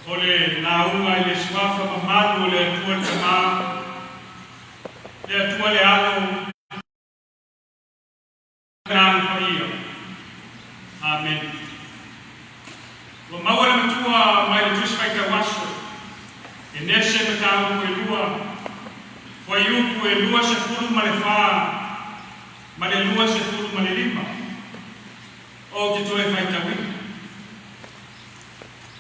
O le lauga i le Suafa mamalu o le Atua le Tamā, le Atua le Alo, le Agaga Paia. Amene. Ua maua le Matua mai le Tusi Faitau Aso, Enese mataupu e lua, fuaiupu e 24 ma le 25. Ou te toe faitauina.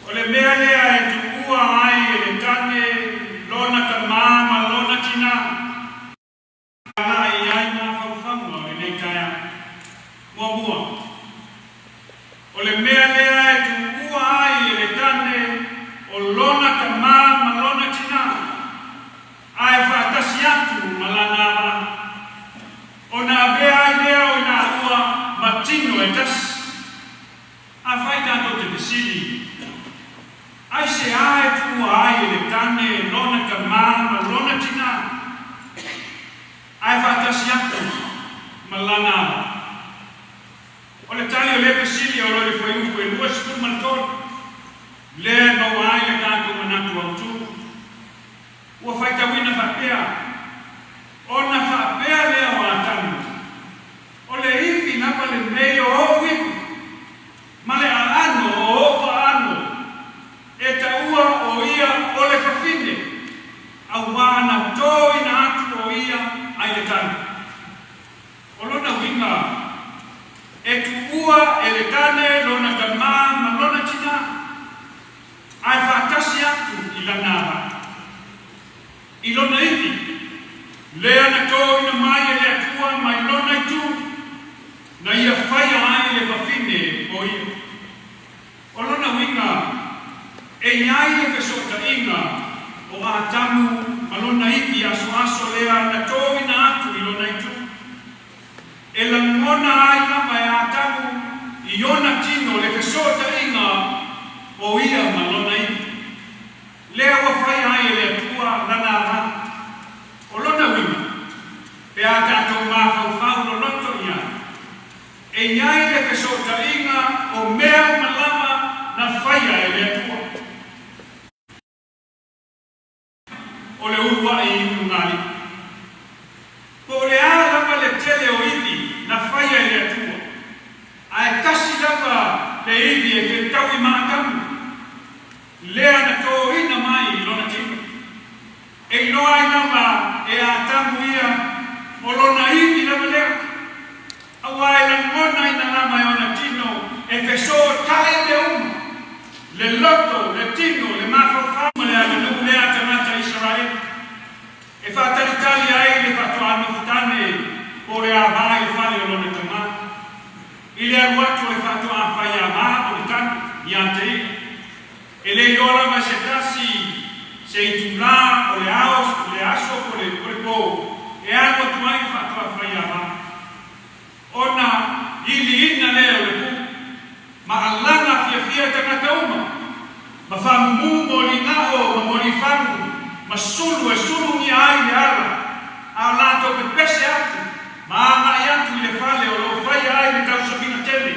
O le mea lea e tuua ai e le tane lona tamā ma lona tinā, agai i ai mafaufauga o lenei taeao. Muamua, o le mea lea e tuua ai e le tane o lona tamā ma lona tinā, ae faatasi atu ma lana avaa, ona avea ai lea o i laua ma tino e tasi. Afai tatou te fesili, Aisea e tuua ai e le tane lona tamā ma lona tinā, ae faatasi atu ma lana avaa? O le tali o lea fesili o lo i le fuaiupu e 23, lea e maua ai le tatou manatu autu. Ua faitauina faapea, Ona faapea lea o Atamu, O le ivi lava lenei o ou ivi, ma le aano o ou aano, e taua o ia o le fafine, auā na tōina atu o ia ai le tane. O lona uiga, e tuua e le tane lona tamā ma lona tinā, ae faatasi atu i lana avaa. I lona ivi, lea na tōina mai e le Atua mai lona itu, na ia faia ai le fafine o ia. O lona uiga, e i ai le fesootaiga o Atamu ma lona ivi asoaso lea na tōina atu i lona itu. E lagona ai lava e Atamu i ona tino le fesootaiga o ia ma lona ivi. Lea ua faia ai e le Atua lana avaa. O lona uiga, pe a tatou mafaufau loloto i ai, E i ai le fesootaiga o mea uma lava na faia e le Atua. O le uluai i ulugalii. Po o le a lava le tele o ivi na faia e le Atua, ae tasi lava le ivi e fetaui ma Atamu, lea na tōina mai i lona tino. E iloa ai lava e Atamu ia o lona ivi lava lea, auā e lagonaina lava e ona tino e fesootai mea uma, le loto, le tino, le mafaufau ma le aganuu lea a tagata Isaraelu, e faatalitali ai le faatoa nofo-tane po o le avā i le fale o lona tamā. I le alu atu o le faatoa fai avā o le tane iā te ia. E le iloa lava e se tasi se itulā o le ao, le aso po le, po le pō e alu atu ai le faatoa fai avā. Ona iliina lea o le pū, ma alaga fiafia tagata uma, ma faamumū moligao ma molifagu ma sulu e sulugia ai le ala, a o latou pepese atu ma agai atu i le fale o lo o faia ai le tausamiga tele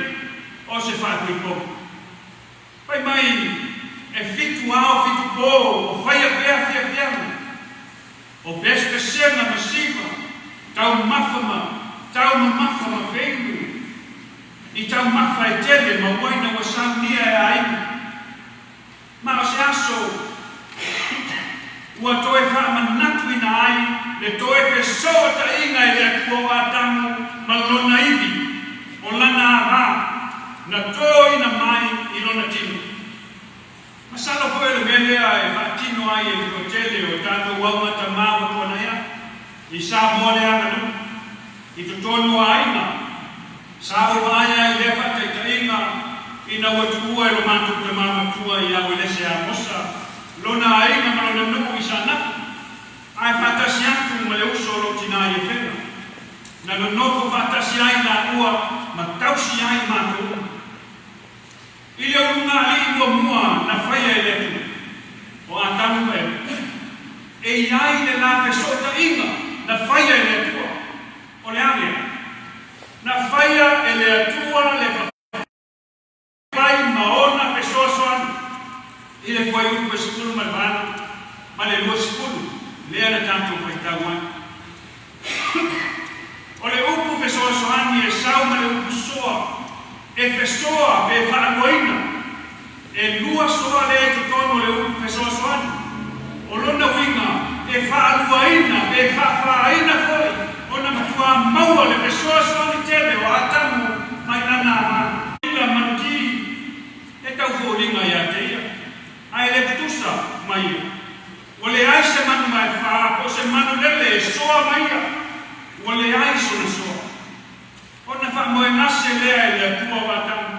o se faatuipou. Fai mai, e fitu ao fitu pō o faia pea fiafiaga, o pesepesega ma siva, taumafa ma taumamafa ma feinu, i taumafa e tele ma uaina ua saunia e aiga. Ma o se aso ua toe faamanatuina ai le toe fesootaiga e le Atua o Atamu ma lona ivi, o lana avā, na tōina mai i lona tino. Masalo foi o le mea lea e faatino ai e le toatele o tatou augata ma ua tuanai atu i Samoa le aganuu i totonu o aiga. Sa ou vaai ai i lea faataitaiga ina ua tuua e lo matou tamā matua ia Uelese Amosa lona aiga ma lona nuu i Saanapu, ae faatasi atu ma le uso o lou tinā i Efega. Na nonofo faatasi ai laua ma tausi ai matou uma. I le ulugalii muamua na faia e le Atua, o Atamu ma Eva, e i ai le la fesootaiga na faia e le Atua, o le a lea? Na faia e le Atua le fafai ma ona fesoasoani I le fuaiupu e 18 ma le 20 lea na tatou faitau ai. O le upu fesoasoani e sau ma le upu soa, e fesoa pe faaluaina. E lua soa lea i totonu o le upu fesoasoani. O lona uiga, e faaluaina pe faafāina foi ona matuā maua le fesoasoani tele o Atamu mai lana agaga. Ila manuti e tau foliga ia te ia, ae le tutusa ma ia. Ua leai se manu maefā po o se manu lele e soa ma ia, ua leai sona soa. Ona faamoegase lea e le Atua o Atamu,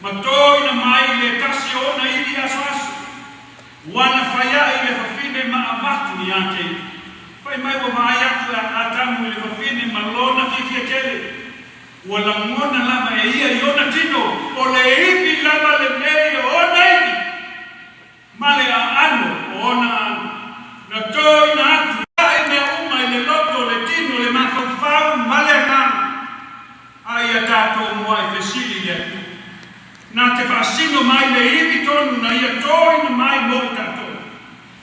ma toina mai le tasi o ona ivi asoaso, ua na fai aʻe i le fafine ma avatu ia te ia. Fai mai ua vaai atu e Atamu i le fafine ma lona fiafia tele. Ua lagona lava e ia i ona tino, o le ivi lava lenei o ona ivi, ma le aano o ona aano. Na toina atu aʻe mea uma i le loto, le tino, le mafaufau ma le agaga. A ia tatou muaʻi fesili i le Atua, na te faasino mai le ivi tonu na ia toina mai mo i tatou,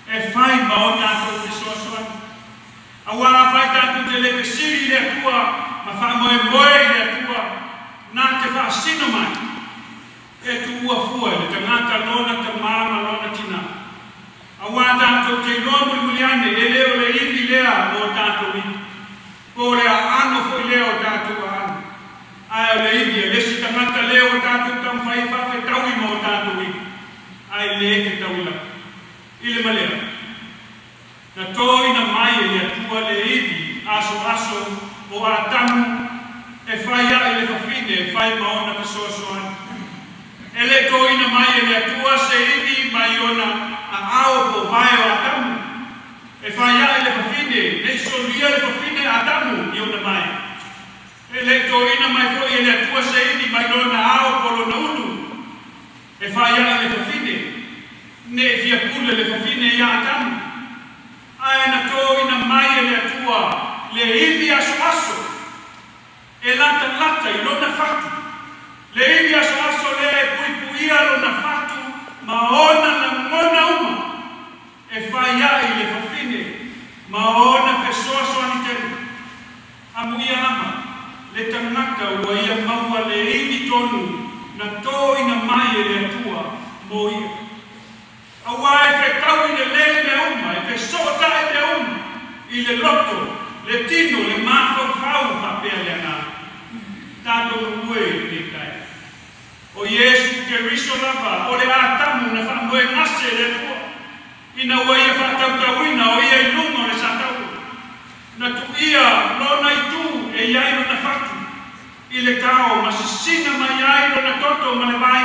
e fai ma o tatou fesoasoani. Auā afai tatou te le fesili i le Atua ma faamoemoe i le Atua, na te faasino mai, e tuua fua i le tagata lona tamā ma lona tinā. Auā tatou te iloa mulimuli ane e le o le ivi lea o tatou ivi, po o le aano foi lea o tatou aano, ae o le ivi a le isi tagata lea ua tatou taumafai e faafetaui ma o tatou ivi, ae le fetaui lava. I le malea. Na toina mai e le Atua le ivi asoaso o Atamu e fai aʻe le fafine e fai ma ona fesoasoani. E le toina mai e le Atua se ivi mai ona aao po o vae o Atamu e fai aʻe le fafine, ne i solia le fafine Atamu i ona vae. E le toina mai foi e le Atua se ivi mai lona ao po o lona ulu E fai aʻe le fafine, ne i fia pule le fafine iā Atamu, ae na toina mai e le Atua le ivi asoaso e latalata i lona fatu, le ivi asoaso lea e puipuia lona fatu ma ona lagona uma, e fai aʻe i le fafine ma ona fesoasoani tele. Amuia lava le tagata ua ia maua le ivi tonu na toina mai e le Atua mo ia. Auā e fetau i le lele mea uma, e fesootai mea uma, i le loto, le tino, le mafaufau faapea le agaga. Tatou galue i lenei taeao. O Iesu Keriso lava o le Atamu na faamoegase e le Atua, ina ua ia faatautauina o ia i luga o le sataua. Na tuia lona itu e i ai lona fatu i le tao ma sisina mai ai lona toto ma le vai,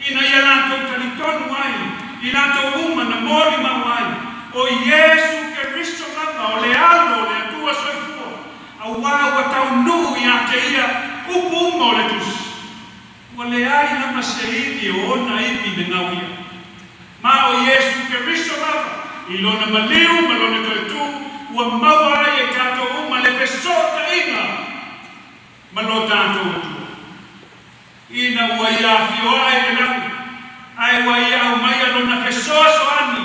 ina ia latou talitonu ai i latou uma na molimau ai, o Iesu Keriso lava o le Alo o le Atua soifua, auā ua taunuu iā te ia upu uma o le Tusi. Ua leai lava se ivi o ona ivi na gau ia. Ma o Iesu Keriso lava, i lona maliu ma lona toetū, ua maua ai e tatou uma le fesootaiga ma lo tatou Atua. Ina ua ia afioae i le lagi, ae ua ia aumaia lona fesoasoani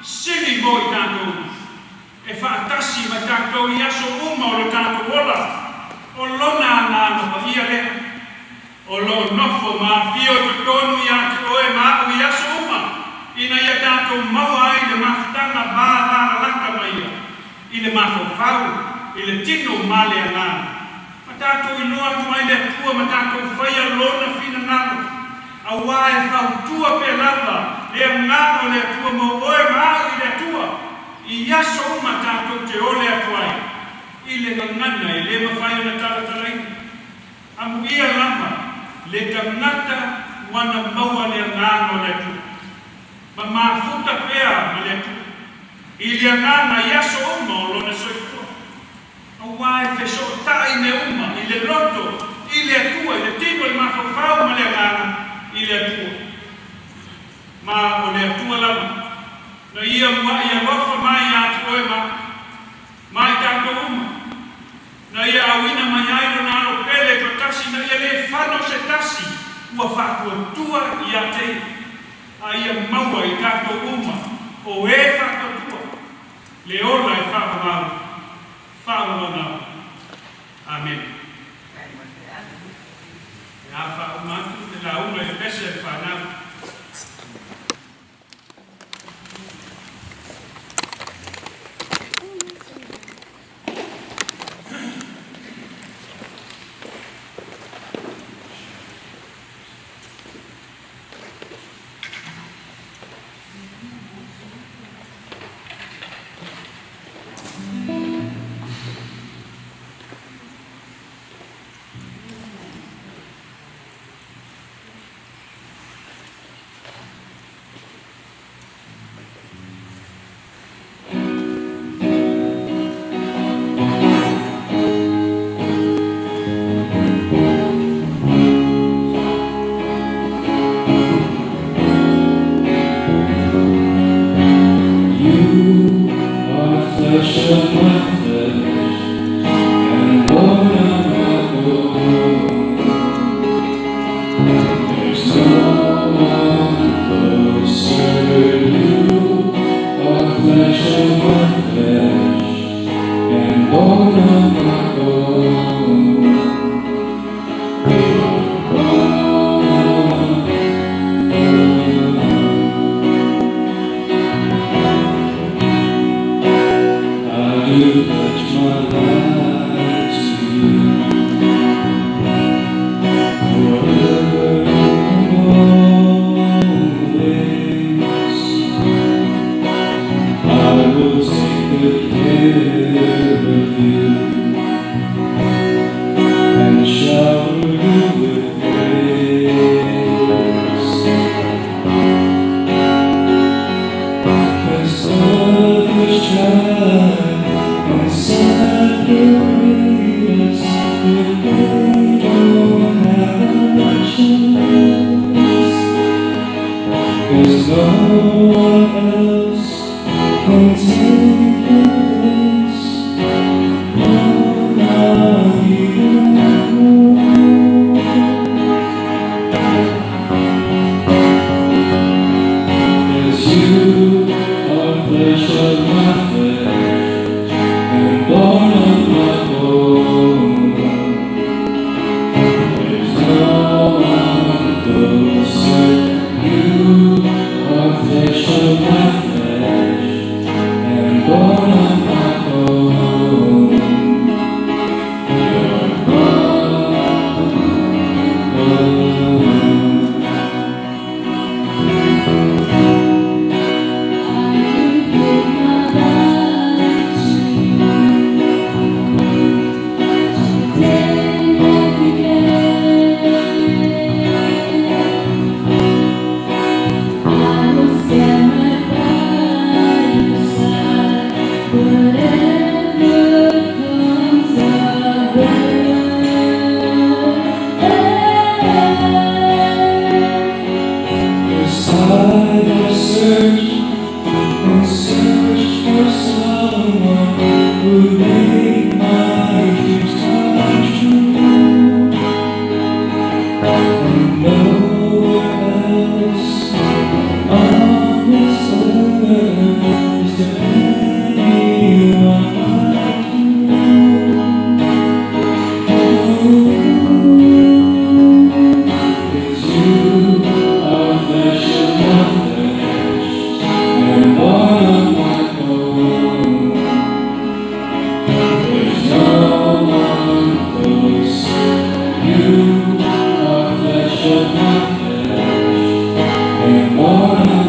sili mo i tatou uma, e faatasi ma tatou i aso uma o lo tatou ola, o lona agaga paia lea. O lo o nofo ma afio i totonu iā te oe ma aʻu i aso uma, ina ia tatou maua ai le mafutaga vavalalata ma ia, i le mafaufau, i le tino ma le agaga. Ma tatou iloa atu ai le Atua ma tatou faia Lona finagalo, auā e fautua pea lava le agaga o le Atua mo oe ma aʻu i le Atua, i aso uma tatou te ole atu ai i le gagana e le mafai ona talatalaina. Amuia lava le tagata ua na maua le agaga o le Atua, ma mafuta pea ma le Atua, i le agaga i aso uma o lona soifua. Auā e fesootai mea uma i le loto, i le Atua, i le tino, i le mafaufau ma le agaga i le Atua. Ma o le Atua lava, na ia muaʻi alofa mai iā te oe ma aʻu, ma i tatou uma, na ia auina mai ai lona alo pele toatasi ina ia le fano se tasi ua faatuatua iā te ia. A ia maua i tatou uma o e faatuatua le ola e faavavau, faavavau. Amene. E a faauma atu le lauga i le pese a le fanau. You are flesh of my flesh and bone of my bone. There's no one closer. You are flesh of my flesh and bone of my bone. You're one. I do pledge my life to you forever and always. I will take good care of you and shower you with grace. 'Cause others try and separate us, but they don't have a chance. 'Cause no one else can take your place. No, not even one. 'Cause you are flesh of my flesh and bone of my bone. There's no one closer. You are flesh of my flesh and bone of my bone. You're one. I do give my life to you today, every day. I will stand right by your side, whatever comes our way. 'Cause I have searched and searched for someone who'd make my dreams come true. And nowhere else on this earth is there anyone like you. 'Cause you are flesh of my flesh and bone of my bone. There's no one closer. You are flesh of my flesh and bone of